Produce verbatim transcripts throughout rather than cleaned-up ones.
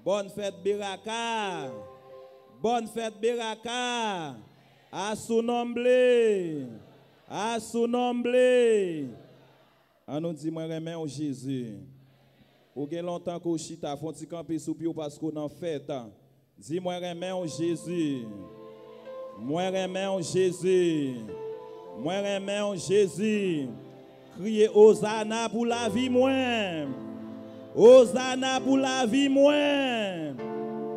Bòn fèt Beraka. Bòn fèt Beraka. Asou nonm ble. Asou nonm ble. An nou di, mwen renmen w, Jezi. Ou gen lontan ke w chita, fè yon ti kanpe sou pye w paske w nan fèt. Di, mwen renmen w, Jezi. Mwen renmen w, Jezi. Mwen renmen w, Jezi. Kriye Ozana pou lavi mwen. Ozana pou lavi mwen.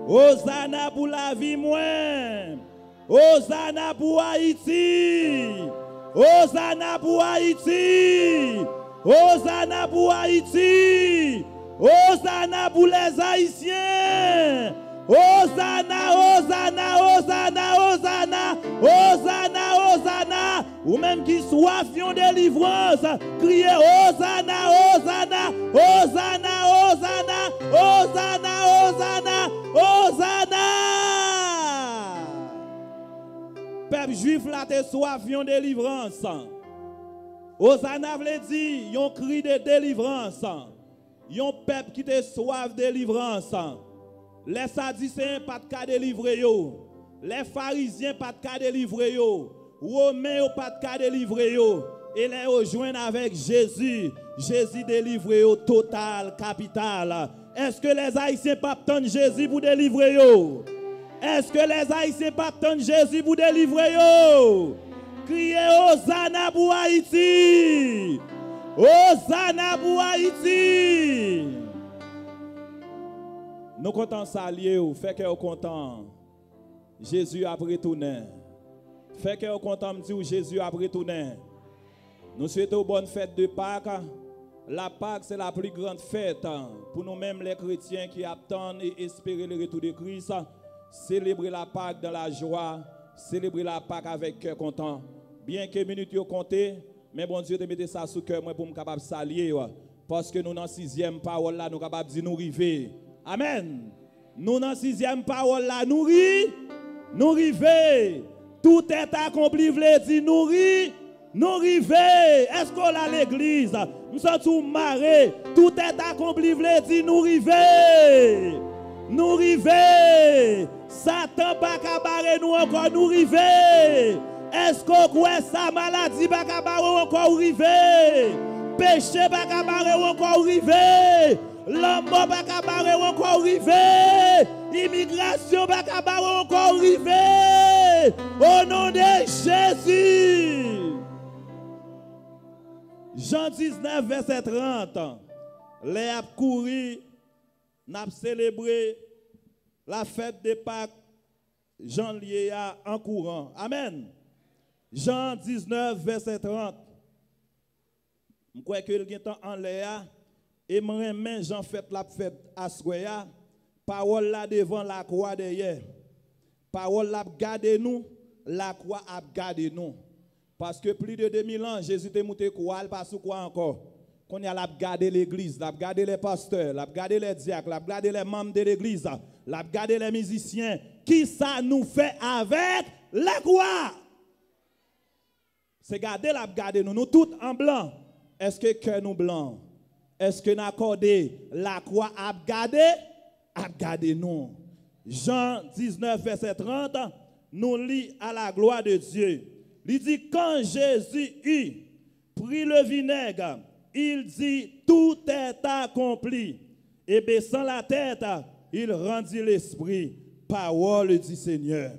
Ozana pou lavi mwen. Ozana pou Ayiti. Ozana pou Ayiti. Ozana pou Ayiti. Ozana pou lèzayisyen. Ozana, Ozana, Ozana, Ozana, Ozana, Ozana. Ou menm ki swaf yon delivrans, kriye Ozana, Ozana, Ozana, Ozana, Ozana, Ozana, Ozana. Pèp jwif la te swaf yon delivrans. Ozana vle di yon kri de delivrans. Yon pèp ki te swaf delivrans. Lè Sadiseyen pa t ka delivre yo, lè Farizyen pa t ka delivre yo, Women yo pa t ka delivre yo, e lè yo jwenn avèk Jezi, Jezi delivre yo total, kapital. Èske lèzayisyen p ap tann Jezi pou delivre yo? Èske lèzayisyen p ap tann Jezi pou delivre yo? Kriye Ozana pou Ayiti! Ozana pou Ayiti! Nou kontan salye w, fè kè w kontan. Jezi ap retounen. Fè kè w kontan, m di w, Jezi ap retounen. Nou swete w bòn fèt de Pak. La Pak se la pli grand fèt pou nou menm lè kretyen ki ap tann e espere le retour de Christ. Selebre la Pak dans la joie. Selebre la Pak avèk kè kontan. Byenke minit yo konte, men Bondye te mete sa sou kè mwen pou m kapab salye w. Paske nou nan sizyèm pawòl la, nou kapab di nou rive. Amèn. Nou nan sizyèm pawòl la, nou ri, nou rive. Tout est accompli vle di nou ri, nou rive. Èske w la legliz? M santi w mare. Tout est accompli vle di nou rive. Nou rive. Satan pa ka bare nou ankò, nou rive. Èske w kwè sa? Maladi pa ka bare w ankò, ou rive. Peche pa ka bare w ankò, ou rive. Lanmò pa ka bare w ankò, ou rive. Imigrasyon pa ka bare w ankò, ou rive. O non de Jezi. Jan diznèf, vèsè trant. Lè y ap kouri, n ap selebre la fèt de Pak, jan l ye a, an kouran. Amèn. Jan diznèf, vèsè trant. M kwè ke l gentan anlè a, e m renmen jan fèt la ap fèt aswè a. Pawòl la devan, lakwa dèyè. Pawòl la ap gade nou, lakwa ap gade nou. Paske plis de de mil an, Jezi te moute kwa, l pa sou kwa ankò. Kounye a, l ap gade legliz, l ap gade lè pastè, l ap gade lè dyak, l ap gade lè manm de legliz, l ap gade lè mizisyen. Kisa nou fè avèk lakwa? Se gade l ap gade nou. Nou tout an blan. Èske kè nou blan? Èske n akòde lakwa ap gade? Ap gade nou. Jan diznèf, vèsè trant, nou li à la gloire de Dieu. Li di, quand Jésus eut pris le vinaigre, il dit, tout est accompli. Et baissant la tête, il rendit l'esprit. Parole du Seigneur.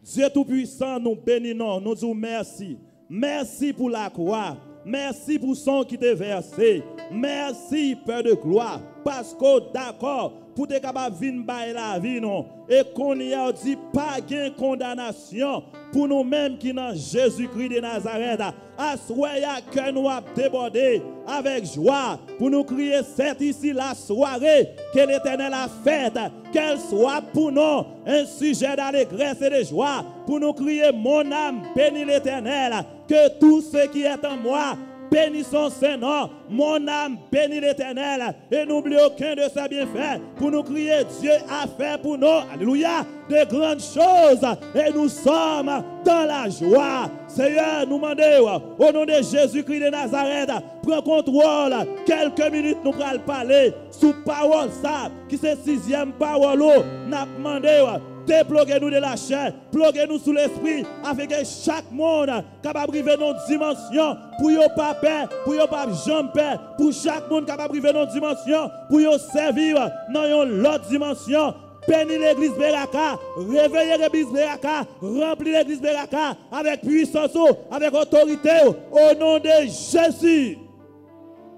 Dye Toupisan, nou beni non w, nou di w mèsi. Mèsi pou lakwa. Mèsi pou san w ki te vèse. Mèsi, Pè de glwa, paske w dakò pou te kapab vin bay lavi nou. E kounye a, w di pa gen kondanasyon pou nou menm ki nan Jezikri de Nazarèt. Aswè a, kè nou ap debòde avèk jwa pou nou kriye, c'est ici la soirée que l'Éternel a faite, qu'elle soit pour nous un sujet d'allégresse et de joie, pou nou kriye, mon âme bénit l'Éternel, que tout ce qui est en moi Bénissons son nom. Mon âme bénit l'Éternel et n'oublie aucun de ses bienfaits. Pour nous crier, Dieu a fait pour nous, alléluia, de grandes choses et nous sommes dans la joie. Seyè, nou mande w, o non de Jezikri de Nazarèt, pran kontwòl. Kèlke minit nou pral pale sou pawòl sa ki se sizyèm pawòl ou. N ap mande w, deploge nou de lachè, ploge nou sou lespri, afenke chak moun kapab rive nan yon dimansyon pou yo pa pè, pou yo pa janm pè, pou chak moun kapab rive nan yon dimansyon pou yo sèvi w nan yon lòt dimansyon. Beni legliz Beraka, reveye legliz Beraka, ranpli legliz Beraka avèk pwisans ou, avèk otorite ou, o non de Jezi.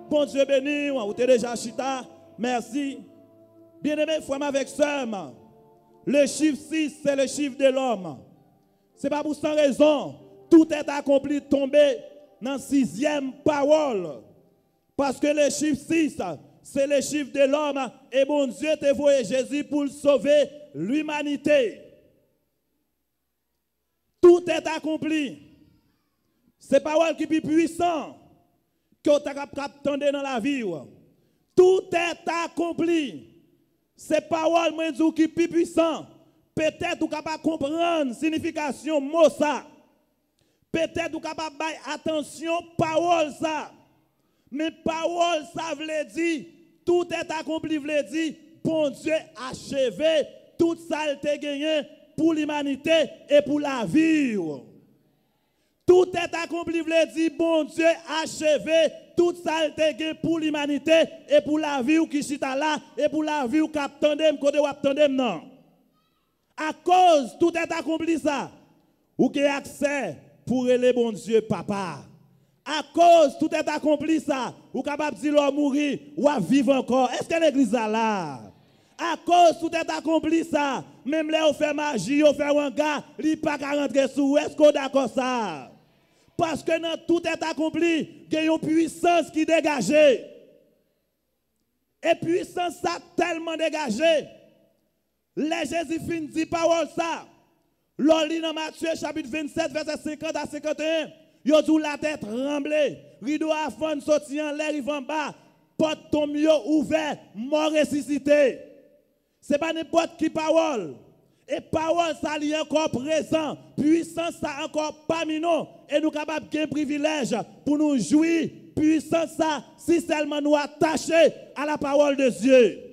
Bondye beni w, ou te deja chita, mèsi. Byeneme frè m avèk sè m, le chiffre six, c'est le chiffre de l'homme. Se pa pou san rezon, tout est accompli tonbe nan sizyèm pawòl. Paske le chiffre six, se le chiffre de l'homme, e Bondye te voye Jezi pou l sove limanite. Tout est accompli. Se pawòl ki pi pwisan ke w ta kap, kap tande nan lavi w. Tout est accompli. Se pawòl mwen di w ki pi pwisan. Petèt ou ka pa konprann siyifikasyon mo sa. Petèt ou ka pa bay atansyon pawòl sa. Men pawòl sa vle di, tout est accompli vle di, Bondye acheve tout sa l te genyen pou limanite e pou lavi w. Tout est accompli vle di, Bondye acheve tout sa l te gen pou limanite e pou lavi w ki chita la e pou lavi w k ap tande m kote w ap tande m nan. Akoz tout est accompli sa, ou gen aksè pou rele Bondye Papa. Akoz tout est accompli sa, ou kapab di lè w mouri, w ap viv ankò. Èske legliz la la? Akoz tout est accompli sa, menm lè yo fè maji, yo fè wanga, li pa ka rantre sou ou. Èske w dakò sa? Paske nan tout est accompli, gen yon pwisans ki degaje. E pwisans sa tèlman degaje. Lè Jezi fin di pawòl sa, lè w li nan Matye chapit vennsèt, vèsè senkant a senkanteyen, yo di w latè tranble, rido a fann soti anlè rive anba, pòt tonm yo ouvè, mò resisite. Se pa nenpòt ki pawòl. E pawòl sa li ankò prezan, pwisans sa ankò pami nou, e nou kapab gen privilèj pou nou jwi pwisans sa si sèlman nou atache à la parole de Dieu.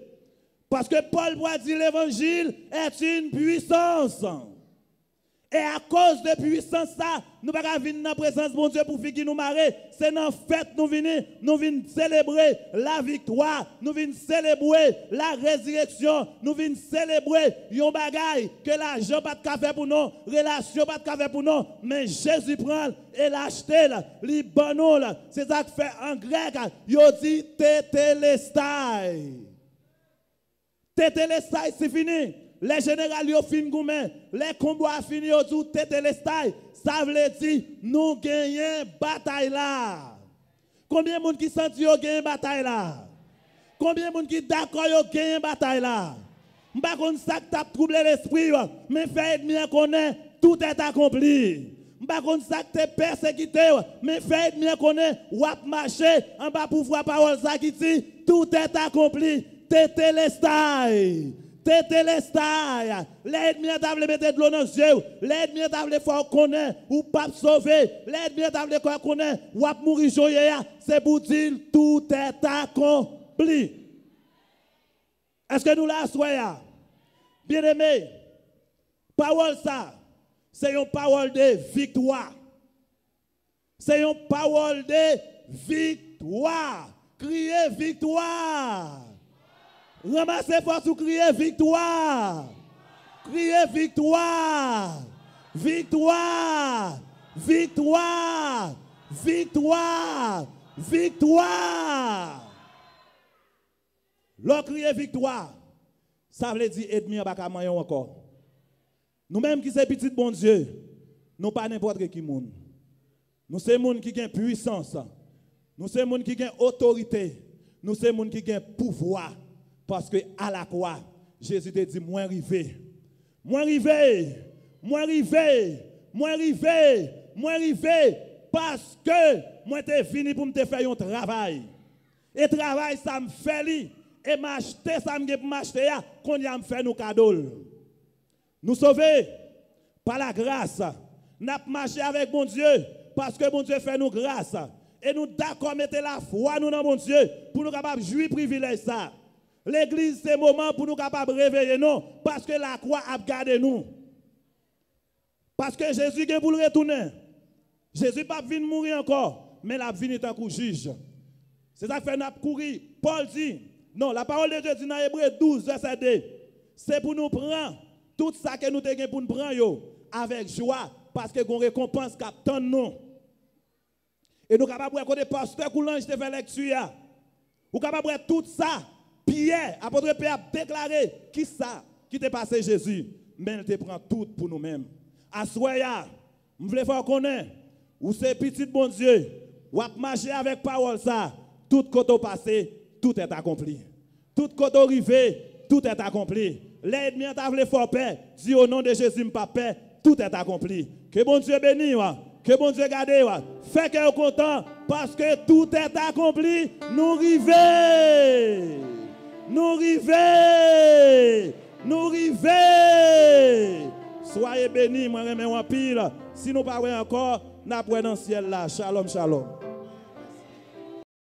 Paske Pòl pral di, l'évangile est une puissance. E akoz de pwisans sa, nou pa ka vin nan prezans Bondye pou figi nou mare. Se nan fèt nou vini, nou vin selebre laviktwa, nou vin selebre larezireksyon, nou vin selebre yon bagay ke lajan pa t ka fè pou nou, relasyon pa t ka fè pou nou, men Jezi pran l e l achte l, li ban nou l. Se sa k fè an grèk, yo di tetelestai. Tetelestai si fini. Lè jeneral yo fin goumen, lè konba a fini, yo di w tetelestai. Sa vle di nou genyen batay la. Konbyen moun ki santi yo genyen batay la? Konbyen moun ki dakò yo genyen batay la? M pa konn sa k t ap twouble lespri w, men fè ènmi an konnen tout est accompli. M pa konn sa k te pèsekite w, men fè ènmi an konnen w ap mache anba pouvwa pawòl sa ki di tout est accompli. Tetelestai! Tetelestai! Lè ènmi an ta vle mete dlo nan zye w, lè ènmi an ta vle fè w konnen ou p ap sove, lè ènmi an ta vle fè w konnen w ap mouri jan w ye a, se pou di l tout est accompli. Èske nou la aswè a? Byeneme, pawòl sa, se yon pawòl de viktwa. Se yon pawòl de viktwa. Kriye viktwa! Ranmase fòs ou, kriye viktwa! Kriye viktwa! Viktwa! Viktwa! Viktwa! Viktwa! Lè w kriye viktwa, sa vle di ènmi an pa ka manyen w ankò. Nou menm ki se pitit Bondye, nou pa nenpòt ki moun. Nou se moun ki gen pwisans. Nou se moun ki gen otorite. Nou se moun ki gen pouvwa. Paske alakwa, Jezi te di, mwen rive. Mwen rive! Mwen rive! Mwen rive! Mwen rive! Paske Mwen te vini pou m te fè yon travay. E travay sa m fè li. E m achte sa m gen pou m achte a. Kounye a m fè nou kado l. Nou sove pa lagras. N ap mache avèk Bondye paske Bondye fè nou gras. E nou dakò mete lafwa nou nan Bondye pou nou kapab jwi privilèj sa. Legliz se moman pou nou kapab reveye nou paske lakwa ap gade nou. Paske Jezi gen pou l retounen. Jezi p ap vin mouri ankò, men l ap vini tankou jij. Se sa k fè n ap kouri. Pòl di, non, la parole de Dieu di nan Ebre douz, vèsè de, se pou nou pran tout sa ke nou te gen pou n pran yo avèk jwa, paske gon rekonpans k ap tann nou. E nou kapab wè kote pastè Koulanj te fè lèkti a. Ou kapab wè tout sa. Pyè, apot Pyè ap deklare ki sa ki te pase Jezi, men l te pran tout pou nou menm. Aswè a, m vle fè w konnen, ou se pitit Bondye, w ap mache avèk pawòl sa, tout kote w pase, tout est accompli. Tout kote w rive, tout est accompli. Lè ènmi an ta vle fè w pè, di, au nom de Jésus, m p ap pè, tout est accompli. Ke Bondye beni w, ke Bondye gade w. Fè kè w kontan, paske tout est accompli. Nou rive! Nou rive! Nou rive! Soyez bénis, mwen renmen w anpil. Si nou pa wè ankò, n ap wè nan syèl la. Shalom, shalom.